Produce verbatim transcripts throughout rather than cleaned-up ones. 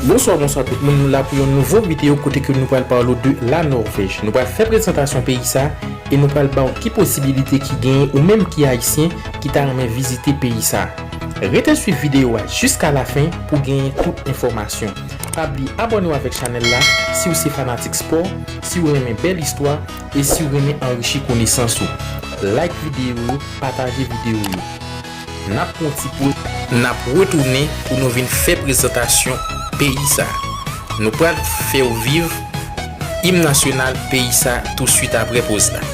Bonswa, bonswa tout moun, nou la pou yon nouvo videyo kote ke nou pral pale w de la Nòvèj. Nou pral fè prezantasyon peyi sa e nou pral ba w ki posibilite ki genyen ou menm ki ayisyen ki ta renmen vizite peyi sa. Rete swiv videyo a jiska lafen pou genyen tout enfòmasyon. Pa bliye abòne w avèk chanèl la si w se fanatik spò, si w renmen bèl istwa e si w renmen anrichi konesans ou. Like videyo yo, pataje videyo yo. N ap pran yon ti poz, n ap retounen pou nou vin fè prezantasyon peyi sa. Nou pral fè w viv im nasyonal peyi sa touswit apre poz la.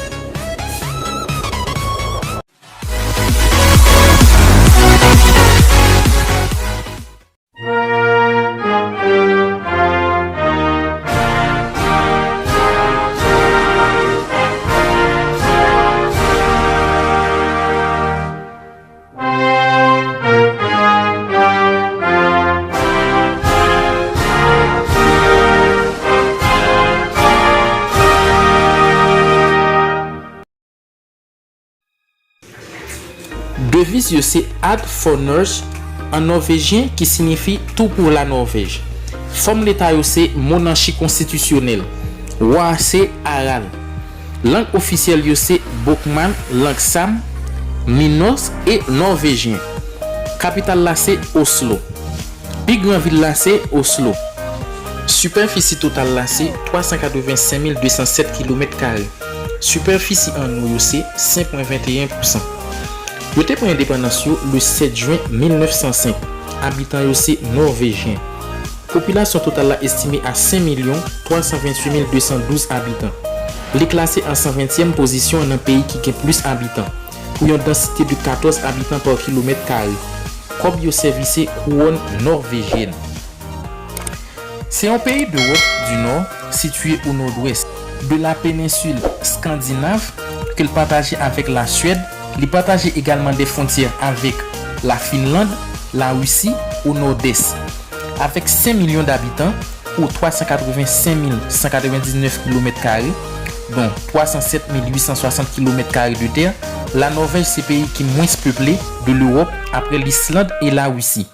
Deviz yo se Ad for Norge an nòvejyen, ki siyifi Tout pour la Norvège. Fòm leta yo se monarchi konstitisyonèl. Wa a se Harald. Lang ofisyèl yo se bokmål, lang sam, nynorsk e nòvejyen. Kapital la se Oslo. Pi gran vil la se Oslo. Sipèfisi total la se twa san katrevensenk mil de san sèt kilomèt kare. Sipèfisi anno yo se senk pwen venteyen pousan. Yo te pran endepandans yo le sèt jen mil nèf san senk. Abitan yo se nòvejyen. Popilasyon total la estime a senk milyon twa san venntuit mil de san douz abitan. Li klase an san ventyèm pozisyon nan peyi ki gen plis abitan, pou yon dansite de katòz abitan pa kilomèt kare. Kòb yo sèvi se kouwòn nòvejyèn. Se yon peyi dewòp di nò, sitiye o nòdwès de la penensil eskandinav, ke l pataje avèk Laswèd. Li pataje egalman de fwontyè avèk Lafinland, Larisi, o nòdès. Avèk senk milyon dabitan pou twa san katrevensenk mil san katrevendiznèf kilomèt kare, don twa san sèt mil uit san swasant kilomèt kare de tè, la Nòvèj se peyi ki mwens peple de Lewòp apre Lisland e Larisi.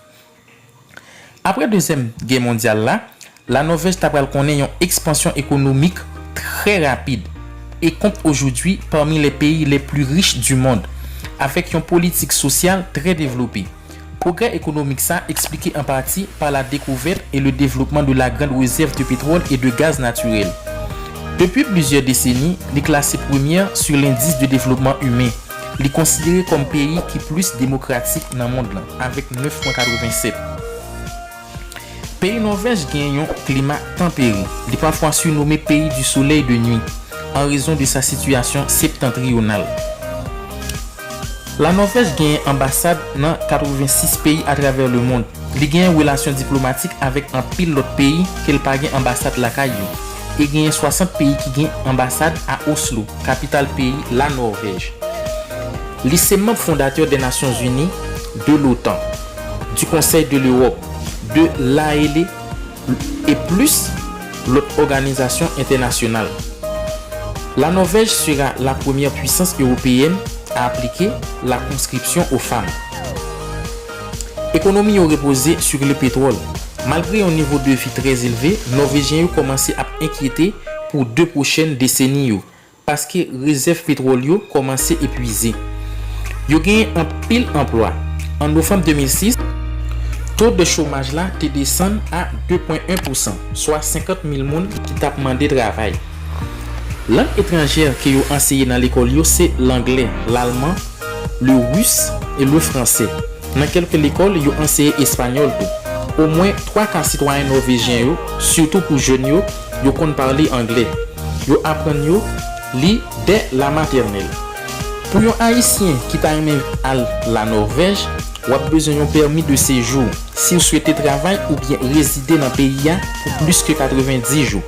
Apre Dezyèm Gè Mondyal la, la Nòvèj ta pral konnen yon ekspansyon ekonomik trè rapid e compte aujourd'hui parmi les pays les plus riches du monde, avèk yon politik sosyal trè devlope. Pwogrè ekonomik sa eksplike an pati pa la découverte et le développement de la grande réserve de pétrole et de gaz naturel. Depi plizyè deseni, li klase premyè sou lendis de devlopman imen. Li konsidere kòm peyi ki plis demokratik nan mond lan, avèk nèf pwen katrevennsèt. Peyi Nòvèj gen yon klima tanpere. Li pafwa sirnome peyi du soleil de nuit, an rezon de sa sitiyasyon septantriyonal. La Nòvèj genyen anbasad nan katrevensis peyi atravè lemond. Li genyen relasyon diplomatik avèk anpil lòt peyi ke l pa gen anbasad lakay yo, e genyen swasant peyi ki gen anbasad a Oslo, kapital peyi la Nòvèj. Li se manm fondatè de Nasyonzini, de l'OTAN, du Conseil de l'Europe, de l'AELE e plis lòt òganizasyon entènasyonal. La Norvège sera la première puissance européenne à appliquer la conscription aux femmes. Ekonomi yo repoze sou le pétrole. Malgre yon nivo de vi trè elve, Nòvejyen yo kòmanse ap enkyete pou de pwochèn deseni yo, paske rezèv petwòl yo kòmanse epwize. Yo genyen anpil anplwa. An novanm de mil sis, to de chomaj la te desann a de pwen en pousan, swa senkant mil moun ki t ap mande travay. Lang etranjè ke yo anseye nan lekòl yo se langlè, lalman, le ris e le fransè. Nan kèlke lekòl, yo anseye espanyòl tou. Omwen twa ka sitwayen nòvejyen yo, sitou pou jèn yo, yo konn pale anglè. Yo aprann yo li dè la matènèl. Pou yon Ayisyen ki ta renmen al la Nòvèj, w ap bezwen yon pèmi de sejou si w swete travay oubyen rezide nan peyi a pou plis ke katrevenndis jou.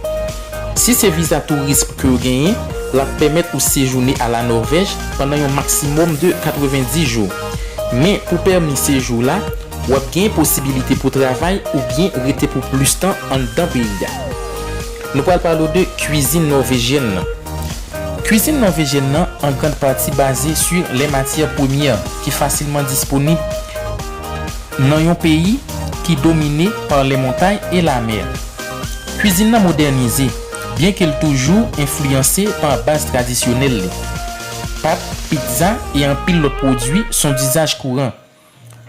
Si se viza touris ke w genyen, l ap pèmèt ou sejounen a la Nòvèj pandan yon maksimòm de katrevenndis jou. Men pou pèmi sejou la, w ap gen posibilite pou travay oubyen rete pou plis tan anndan peyi a. Nou pral pale w de kwizin nòvejyèn nan. Kwizin nòvejyèn nan an grand pati baze sou lè matyè premyè ki fasilman disponib nan yon peyi ki domine pa lè montay e lamè. Kwizin nan modènize, byenke l toujou enfliyanse pa baz tradisyonèl li. Pat, pitza e anpil lòt pwodui son dizaj kouran,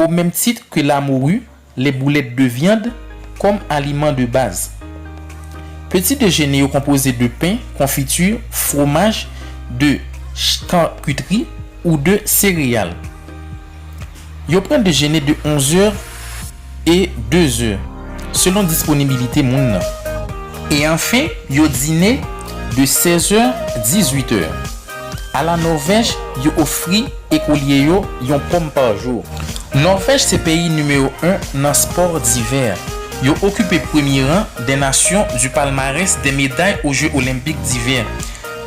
o menm tit ke lamouri, les boulettes de viande, kòm aliman de baz. Peti dejene yo konpoze de pen, konfiti, fwomaj, de charcuterie ou de sereyal. Yo pran dejene de onzè e dezè, selon disponibilite moun nan. E anfen, yo dine de sèzè, dizuitè. A la Nòvèj, yo ofri ekolye yo yon pòm pa jou. Nòvèj se peyi nimewo en nan spò divè. Yo okipe premye ran dè nasyon du palmarès dè meday o Jeux Olympiques divè,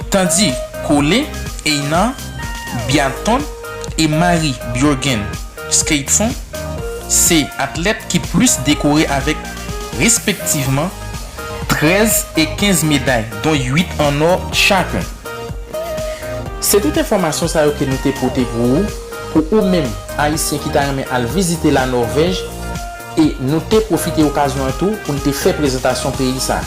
tandi Kole, Einar Bjørnson e Mari Bjørgen Skeitsson se atlèt ki plis dekore avèk respektivman trèz e kenz meday, don uit an nò chaken. Se tout enfòmasyon sa yo ke nou te pote pou ou, pou ou menm, Ayisyen ki ta renmen al vizite la Nòvèj, e nou te pwofite okazyon an tou pou n te fè prezantasyon peyi sa.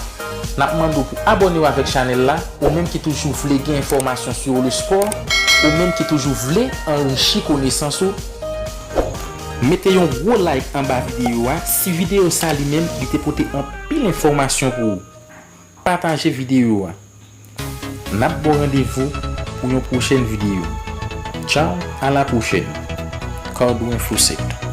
N ap mande w pou abòne w avèk chanèl la, ou menm ki toujou vle gen enfòmasyon sou le spò, ou menm ki toujou vle anrichi konesans ou, mete yon gwo like anba videyo a si videyo sa li menm li te pote anpil enfòmasyon pou ou. Pataje videyo a. N ap ba w randevou pou yon pwochèn videyo. Tchaw, a la pwochèn. Cardou Info sept.